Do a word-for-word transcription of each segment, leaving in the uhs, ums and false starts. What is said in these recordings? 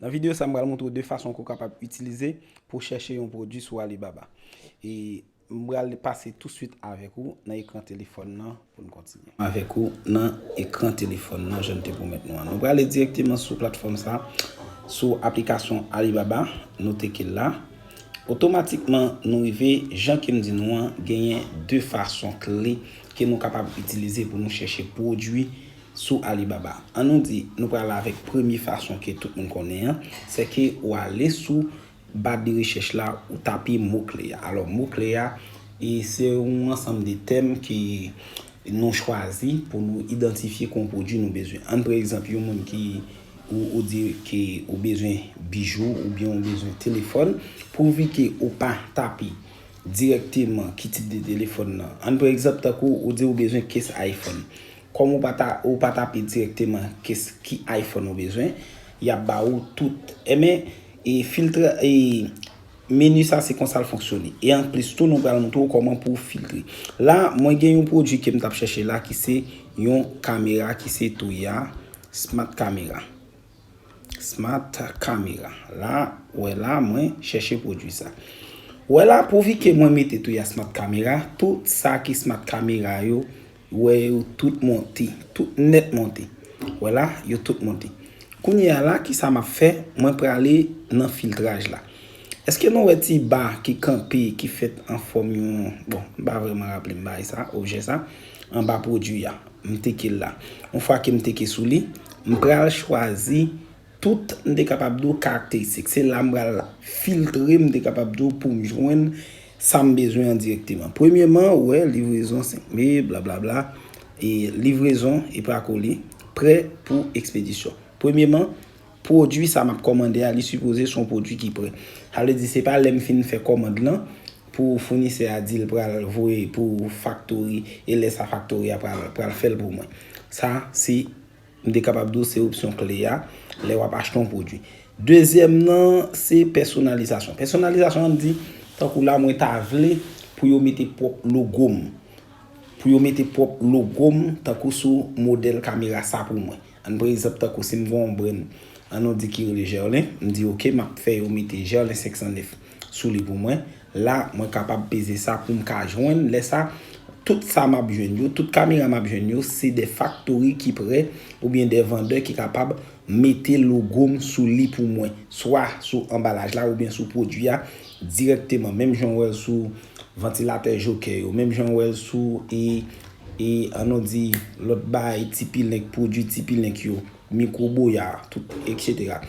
Nan videyo sa, m pral montre w de fason ke w kapab itilize pou w chèche yon pwodui sou Alibaba. E m pral pase touswit avèk ou nan ekran telefòn nan pou n kontinye. Avèk ou nan ekran telefòn nan, jan n te pwomèt nou an. Nou prale dirèkteman sou platfòm sa, sou aplikasyon Alibaba, nou teke l la. Otomatikman, nou rive, jan ke m di nou an, genyen de fason kle ke nou kapab itilize pou nou chèche pwodui sou Alibaba. An nou di, nou pral avèk premye fason ke tout moun konnen an, se ke ou ale sou ba de rechèch la, ou tape mo kle a. Alò, mo kle a, e se yon ansanm de tèm ke nou chwazi pou nou idantifye kon pwodui nou bezwen. Ann pran egzanp, yon moun ki, ou, ou di ke ou bezwen bijou oubyen ou bezwen telefòn, pouvi ke ou pa tape dirèkteman ki tip de telefòn nan. Ann pran egzanp, tankou ou di ou bezwen case iPhone. Kòm ou pa ta, ou pa tape dirèkteman case, ki iPhone ou bezwen, y ap ba ou tout. Enben, e filtre, e meni sa se konsa l fonksyone. E anplis tou, nou pral montre w kòman pou w filtre. La, mwen gen yon pwodui ke m t ap chèche la ki se yon kamera ki se Toya Smart Camera. Smart Camera. La, wè la, mwen chèche pwodui sa. Wè la, pouvi ke mwen mete Toya Smart Camera, tout sa ki Smart Camera yo, wè yo tout monte, tout nèt monte. Wè la, yo tout monte. Kounye a la, kisa m ap fè? Mwen prale nan filtraj la. Èske nou wè ti ba ki kanpe, ki fèt an fòm yon, bon, m pa vrèman raple m bagay sa, objè sa, anba pwodui a? M teke l la. Yon fwa ke m teke sou li, m pral chwazi tout, m te kapab di w, karakteristik. Se la m pral filtre, m te kapab di w, pou m jwenn sa m bezwen an dirèkteman. Premyèman, ou wè, livrezon senk me, blablabla, e livrezon, e pa kole, prè pou ekspedisyon. Premyèman, pwodui sa m ap kòmande a, li sipoze se yon pwodui ki prè. Sa vle di, se pa lè m fin fè kòmand lan, pou founisè a di l pral voye pou faktori, e lè sa faktori a pral, pral fè l pou mwen. Sa, se, m te kapab di w, se opsyon kle a, lè w ap achte yon pwodui. Dezyèm nan, se pèsonalizasyon. Pèsonalizasyon an di, tankou la, mwen ta vle pou yo mete pwòp logo m. Pou yo mete pwòp logo m, tankou sou modèl kamera sa pou mwen. Ann pran egzanp, tankou si m gen yon brand, ann nou di ki rele Gerlin, m di, "Ok, m ap fè yo mete Gerlin senk san nèf sou li pou mwen." La, mwen kapab peze sa pou m ka jwenn. Lè sa, tout sa m ap jwenn yo, tout kamera m ap jwenn yo, se de faktori ki prè oubyen de vandè ki kapab mete logo m sou li pou mwen, swa sou anbalaj la oubyen sou pwodui a dirèkteman. Menm jan w wè l sou vantilatè Jokè yo, menm jan w wè l sou, e, e, ann nou di, lòt bagay, T-P-Link, pwodui T-P-Link yo, mikwo boya, tout, etsetera.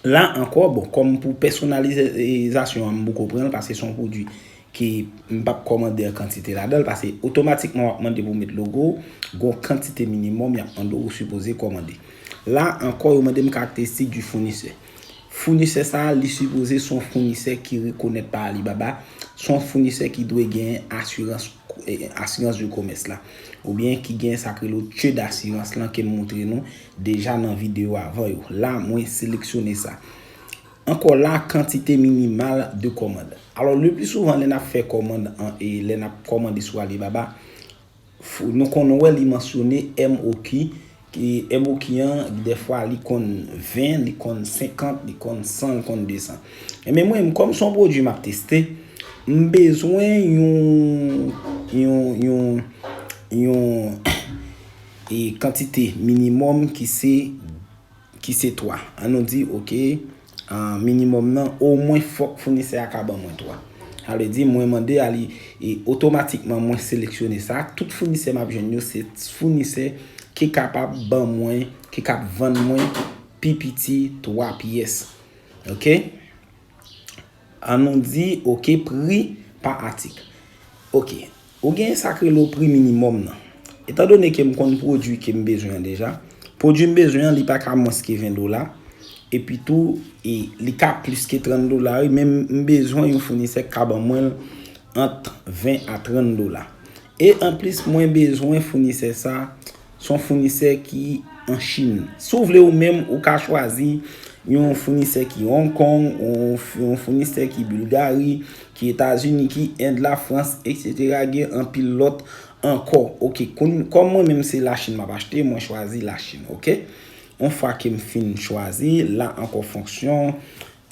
La ankò, bon, kòm pou pèsonalizasyon an, m poko pran l, paske se yon pwodui ke m p ap kòmande an kantite ladan l, paske otomatikman w ap mande pou w met logo, gon kantite minimòm y ap mande w, ou sipoze kòmande. La ankò, yo mande m karakteristik di founisè. Founisè sa a, li sipoze se yon founisè ki rekonèt pa Alibaba, se yon founisè ki dwe gen asirans, eh, asirans de komès la, oubyen ki gen sa k rele CHUD asirans lan ke m montre nou deja nan videyo avan yo. La, mwen seleksyone sa. Ankò la, kantite minimal de kòmand. Alò, le pli souvan, lè n ap fè kòmand an, e lè n ap kòmande sou Alibaba, fo, nou konnen wè li mansyone M O Q, ki M O Q an, dèfwa li konn ven, li konn senkant, li konn san, li konn de san. Enben mwen, kòm se yon pwodui m ap teste, m bezwen yon, yon, yon, yon, e kantite minimòm ki se ki se twa. Ann nou di, ok, ah, minimòm nan, omwen fòk founisè a ka ban mwen twa. Sa vle di, mwen mande a li, e otomatikman, mwen seleksyone sa. Tout founisè m ap jwenn yo, se founisè ki kapab ban mwen, ki kab vann mwen pi piti twa pyès. Ok? Ann nou di, ok, pri pa atik. Ok, ou gen sa k rele pri minimòm nan. Etandone ke m konn pwodui ke m bezwen an deja, pwodui m bezwen an, li pa ka mwens ke ven dola. Epi tou, e, li ka plis ke trant dola, wi, men m, m bezwen yon founisè k ka ban mwen l ant ven a trant dola. E anplis, mwen bezwen founisè sa, se yon founisè ki an Chin. Si w vle ou menm, ou ka chwazi yon founisè ki Hong Kong, yon, yon founisè ki Bilgari, ki Etazini, ki End, Lafrans, etsetera. Gen anpil lòt ankò. Ok, koun-, kòm mwen menm se Lachin m ap achte, mwen chwazi Lachin, ok? yon fwa ke m fin chwazi, la ankò fonksyon,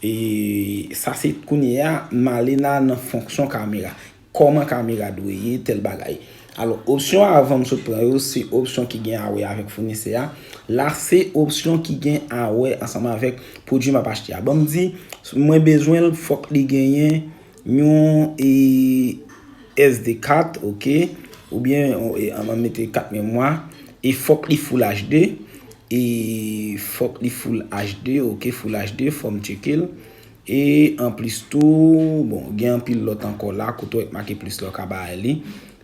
e sa se kounye a, m ale la nan fonksyon kamera. Kòman kamera dwe ye, tèl bagay. Alò, opsyon avan m sot pran yo, se opsyon ki gen a wè avèk founisè a. La, se opsyon ki gen a wè ansanm avèk pwodui m ap achte a. Ban m di, mwen bezwen l, fòk li genyen yon e, S D kat, oke, oubyen e, an mete kat memwa, e fòk li Full H D, e fòk li Full H D, oke, Full H D, fò m tcheke l. E anplis tou, bon, gen anpil lòt ankò la, kote w make plis la w ka bay li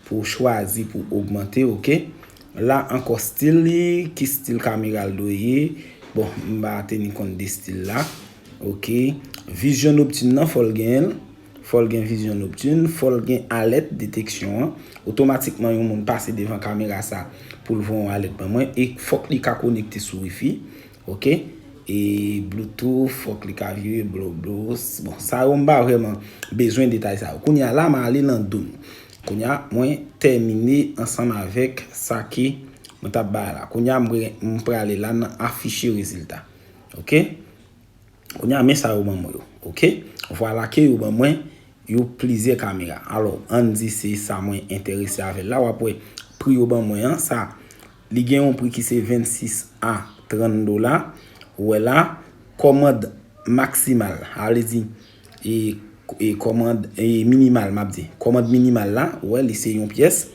pou w chwazi, pou w ogmante, oke. La ankò stil li, ki stil kamera l dwe ye. Bon, m pa teni kont de stil la. Oke. Vizyon noktin nan, fò l genyen l. Fò l gen vizyon noktin, fò l gen alèt deteksyon an. Otomatikman, yon moun pase devan kamera sa pou l voye yon alèt ban mwen. E fòk li ka konekte sou wifi. Oke. E Bluetooth, fòk li ka vire, blo, blo. Bon, sa yo m pa vrèman bezwen detay sa yo. Kounye a la, m ale nan done. Kounye a, mwen tèmine ansanm avèk sa ke mwen t ap bay la. Kounye a, m pre-, m prale la nan afiche rezilta. Oke? Kounye a, men sa yo ban mwen yo. Oke? Vwala ke yo ban mwen yo plizyè kamera. Alò, ann di se sa mwen enterese avè l la. W ap wè pri yo ban mwen an, sa, li gen yon pri ki se vennsis a trant dola. Ou wè la, kòmand maksimal, sa vle di, e, e kòmand, e minimal, m ap di. Kòmand minimal la, ou wè, li se yon pyès.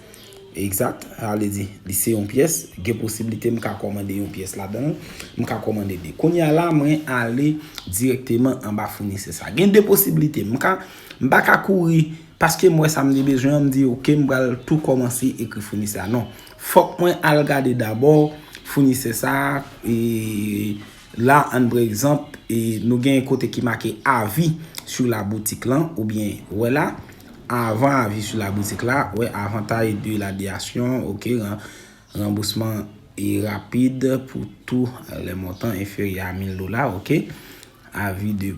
Egzat, sa vle di, li se yon pyès. Gen posiblite m ka kòmande yon pyès ladan l, m ka kòmande de. Kounye a la, mwen ale dirèkteman anba founisè sa. Gen de posiblite, m ka, m pa ka kouri, paske m wè sa m te bezwen an, m di, oke, m pral tou kòmanse ekri founisè a. Non. Fòk mwen al gade dabò founisè sa, e la, ann pran egzanp, e nou gen kote ki make avi sou la boutik lan, oubyen, wè la, avan avi sou la boutik la, wè, avantaj de la diyasyon, oke, ran-, ranbousman e rapid pou tou lè montan enferyè a mil dola, oke. Avi de,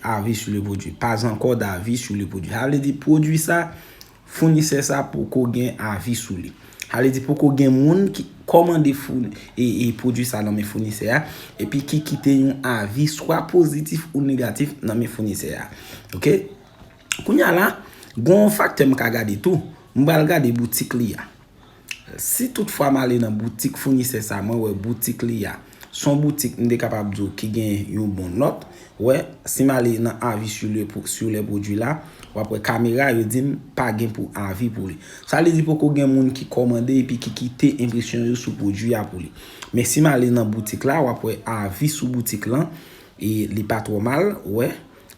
avi sou le pwodui. Pas ankò d'avi sou le pwodui. Sa vle di pwodui sa, founisè sa poko gen avi sou li. Sa vle di poko gen moun ki kòmande founi-, e, e pwodui sa nan men founisè a, epi ki kite yon avi swa pozitif ou negatif nan men founisè a. Oke? Kounye a la, gen yon faktè m ka gade tou. M pral gade boutik li a. Si toutfwa m ale nan boutik founisè sa, mwen wè boutik li a, se yon boutik m te kapab di w ki gen yon bon nòt. Wè, si m ale nan avi sou le, sou le pwodui la, w ap wè kamera yo di m pa gen pou avi pou li. Sa vle di poko gen moun ki kòmande epi ki kite enpresyon yo sou pwodui a pou li. Men si m ale nan boutik la, w ap wè avi sou boutik lan, e li pa twò mal, wè.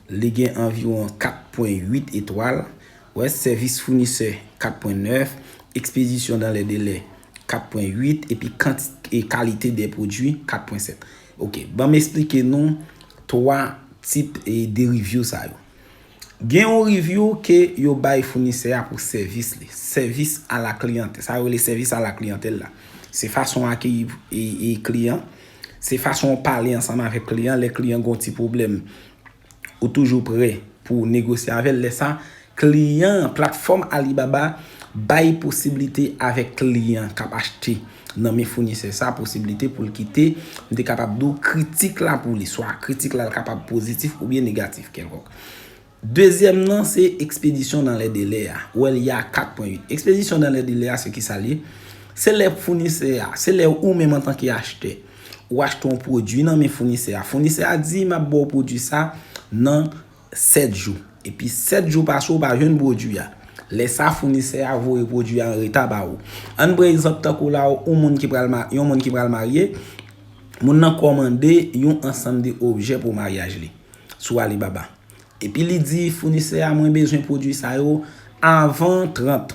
Li gen anviwon kat pwen uit etwal. Wè, sèvis founisè kat pwen nèf, ekspedisyon dan lè delè kat pwen uit, epi kanti-, e kalite de pwodui kat pwen sèt. Oke, ban m esplike nou twa tip e de review sa yo. Gen yon review ke yo bay founisè a pou sèvis li. Sèvis a la kliyantèl. Sa yo rele sèvis a la kliyantèl la. Se fason akeyi e, e kliyan. Se fason w pale ansanm avèk kliyan. Lè kliyan gen yon ti pwoblèm, ou toujou prè pou w negosye avè l. Lè sa, kliyan an, platfòm Alibaba bay posiblite avèk kliyan k ap achte nan men founisè sa, posiblite pou l kite, m te kapab di w, kritik la pou li, swa kritik la l kapab pozitif oubyen negatif kèlkòk. Dezyèm nan, se ekspedisyon nan lè delè a. Ou wè l ye a kat pwen uit. Ekspedisyon nan lè delè a, se kisa l ye? Se lè founisè a, se lè ou menm antanke achtè, ou achte yon pwodui nan men founisè a. Founisè a di, "M ap ba w pwodui sa nan sèt jou." Epi sèt jou pase, ou pa jwenn pwodui a. Lè sa, founisè a voye pwodui a an reta ba ou. Ann pran egzanp tankou la, yon moun ki pral ma-, yon moun ki pral marye, moun nan kòmande yon ansanm de objè pou maryaj li sou Alibaba. Epi li di founisè a, "Mwen bezwen pwodui sa yo avan trant."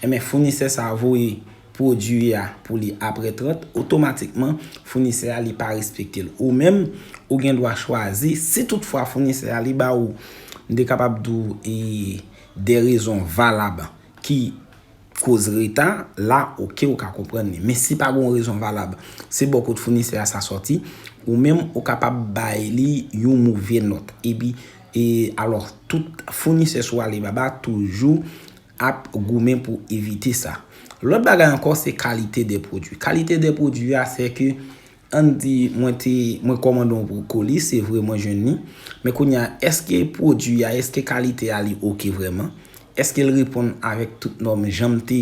Enben, founisè sa a voye pwodui a pou li apre trant, otomatikman, founisè a li pa respekte l. Ou menm, ou gen dwa chwazi, si toutfwa founisè a li ba ou, m te kapab di w, e, de rezon valab ki koz reta, la, oke, ou ka konprann li. Men si pa gen yon rezon valab, se bò kot founisè a sa sòti, ou menm, ou kapab bay li yon move nòt. Epi, e, alò, tout founisè sou Alibaba toujou ap goumen pou evite sa. Lòt bagay ankò, se kalite de pwodui. Kalite de pwodui a, se ke Ann di mwen te, mwen kòmande yon koli, se vre mwen jwenn li. Men kounye a, èske pwodui a, èske kalite a li oke vrèman? Èske l reponn avèk tout nòm jan m te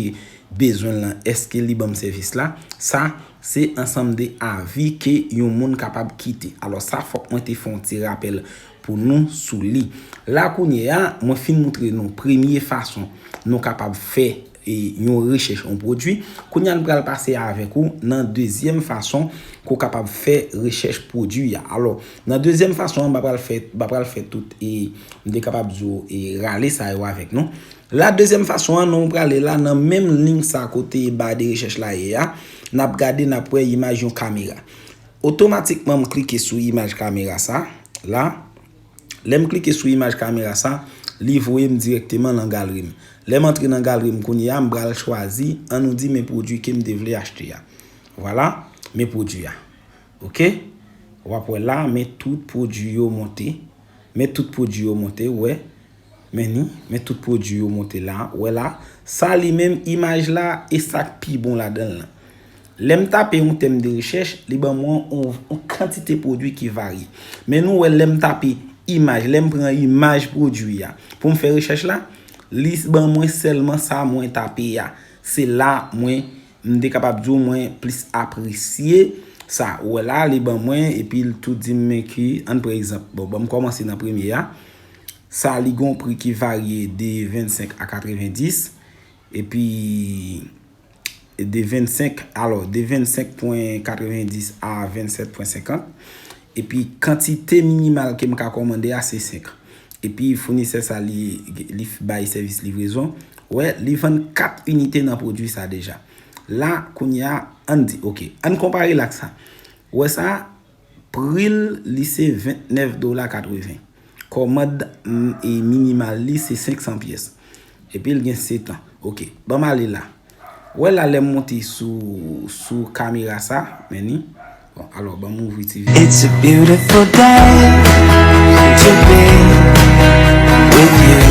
bezwen l lan? Èske li ban m sèvis la? Sa, se ansanm de avi ke yon moun kapab kite. Alò sa, fòk mwen te fè yon ti rapèl pou nou sou li. La kounye a, mwen fin moutre nou premye fason nou kapab fè e, yon rechèch yon pwodui. Kounye a, n pral pase avèk ou nan dezyèm fason ke w kapab fè rechèch pwodui a. Alò, nan dezyèm fason an, m pa pral fè, m pa pral fè tout, e, m te kapab di w, e, rale sa yo avèk nou. La, dezyèm fason an, nou prale la nan menm liy sa kote ba de rechèch la ye a. N ap gade, n ap wè imaj yon kamera. Otomatikman, m klike sou imaj kamera sa, la. Lè m klike sou imaj kamera sa, li voye m dirèkteman nan galri m. Lè m antre nan galri m kounye a, m pral chwazi, ann nou di men pwodui ke m te vle achte a. Vwala, men pwodui a. Oke? W ap wè la, men tout pwodui yo monte. Men tout pwodui yo monte, w wè. Men ni, men tout pwodui yo monte la. W wè la, sa li menm, imaj la, e sa k pi bon ladan l lan. Lè m tape yon tèm de rechèch, li ban mwen yon, yon kantite pwodui ki varye. Men nou wè lè m tape imaj, lè m pran imaj pwodui a pou m fè rechèch la, li ban mwen sèlman sa mwen tape a. Se la mwen, m te kapab di w mwen plis apresye sa. Ou wè la, li ban mwen, epi l tou di m men ki, ann pran egzanp. Bon, ban m kòmanse nan premye a. Sa li gon pri ki varye de vennsenk a katrevenndis. Epi de vennsenk, alò, de vennsenk pwen katrevenndis a vennsèt pwen senkant. Epi kantite minimal ke m ka kòmande a se senk. Epi founisè sa li, li bay sèvis livrezon. Wè, li vann kat inite nan pwodui sa deja. La, kounye a, ann di, oke, ann konpare l ak sa. Wè sa, pri l, li se vennèf dola katreven. Kòmand, mm, e minimal li se senk san pyès. Epi l gen sèt an. Oke, ban m ale la. Wè la lè m monte sou, sou kamera sa, men ni. Bon, alò, ban m ouvri ti vi. It's a beautiful day to be with you.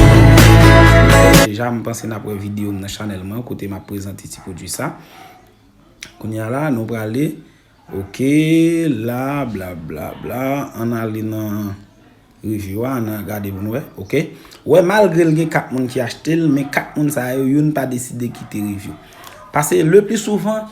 Deja, m panse n ap wè videyo m nan chanèl mwen, kote m ap prezante ti pwodui sa. Kounye a la, nou prale. Oke, la, bla, bla, bla. Ann ale nan review a, ann al gade pou n wè. Oke. Wè, malgre l gen kat moun ki achte l, men kat moun sa yo, youn pa deside kite review. Paske le pli souvan,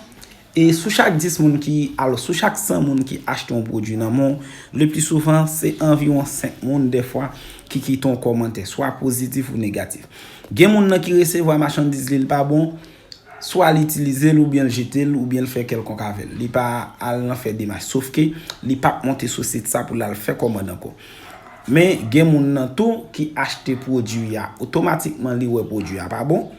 e sou chak dis moun ki, alò, sou chak san moun ki achte yon pwodui nan men w, le pli souvan, se anviwon senk moun, dèfwa, ki kite yon kòmantè, swa pozitif ou negatif. Gen moun nan ki resevwa machandiz li, li pa bon, swa li itilize l oubyen l jete l oubyen l fè kèlkonk avè l. Li pa al nan fè demach. Sofke li p ap monte sou sit sa pou l al fè kòmand ankò. Men gen moun nan tou ki achte pwodui a, otomatikman li wè pwodui a pa bon,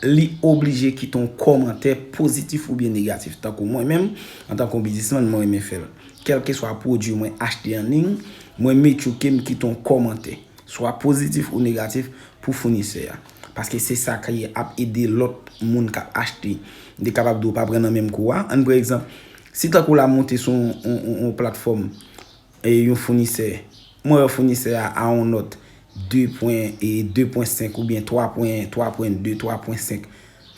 li oblije kite yon kòmantè pozitif oubyen negatif. Tankou mwen menm, antanke yon biznismann, mwen renmen fè l. Kèlkeswa pwodui mwen achte an liy, mwen make sure ke m kite yon kòmantè, swa pozitif ou negatif, pou founisè a. Paske se sa ki ap ede lòt moun k ap achte. M te kapab di w pa pran nan menm kou a. Ann pran egzanp, si tankou la m monte sou yon, yon, yon, yon platfòm, e yon founisè, mwen wè founisè a a yon nòt de pwen, e de pwen senk oubyen twa pwen, twa pwen de, twa pwen senk.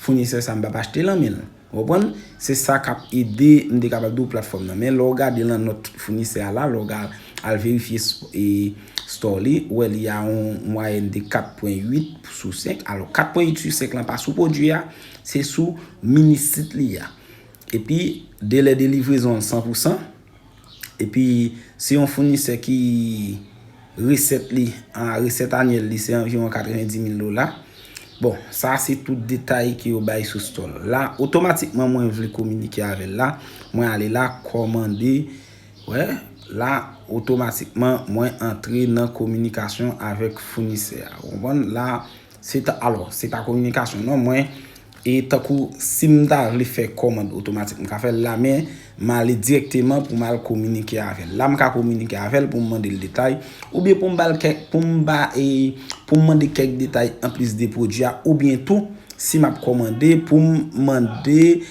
Founisè sa m p ap achte l nan men l. Ou konprann? Se sa k ap ede, m te kapab di w, platfòm nan. Men lè w gade lan nòt founisè a la, lè w ga-, al verifye s-, e, store li, ou wè li a yon mwayèn de kat pwen uit sou senk. Alò, kat pwen uit sou senk lan pa sou pwodui a, se sou mini sit li a. Epi, delè de livrezon an san pou san. Epi, se yon founisè ki resèt li, a, resèt anyèl li, se anviwon katrevenndis mil dola. Bon, sa se tout detay ke yo bay sou store l. La, otomatikman, mwen vle kominike avè l la. Mwen ale la, kòmande. Wè, la, otomatikman, mwen antre nan kominikasyon avèk founisè a. Ou konprann? La, Se ta, alò, se pa kominikasyon non, mwen, e tankou si m ta vle fè kòmand otomatik, m ka fè l la, men m ale dirèkteman pou m al kominike avè l. La, m ka kominike avè l pou m mande l detay, oubyen pou m ba l kèk, pou m ba, e, pou m mande kèk detay anplis de pwodui a, oubyen tou, si m ap kòmande, pou m mande,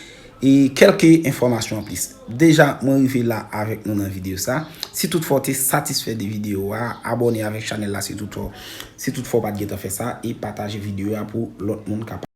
e kèlke enfòmasyon anplis. Deja, mwen rive la avèk nou nan videyo sa. Si toutfwa w te satisfè de videyo a, abòne avèk chanèl la si toutfwa, si toutfwa w pa t gentan fè sa, e pataje videyo a pou lòt moun kapab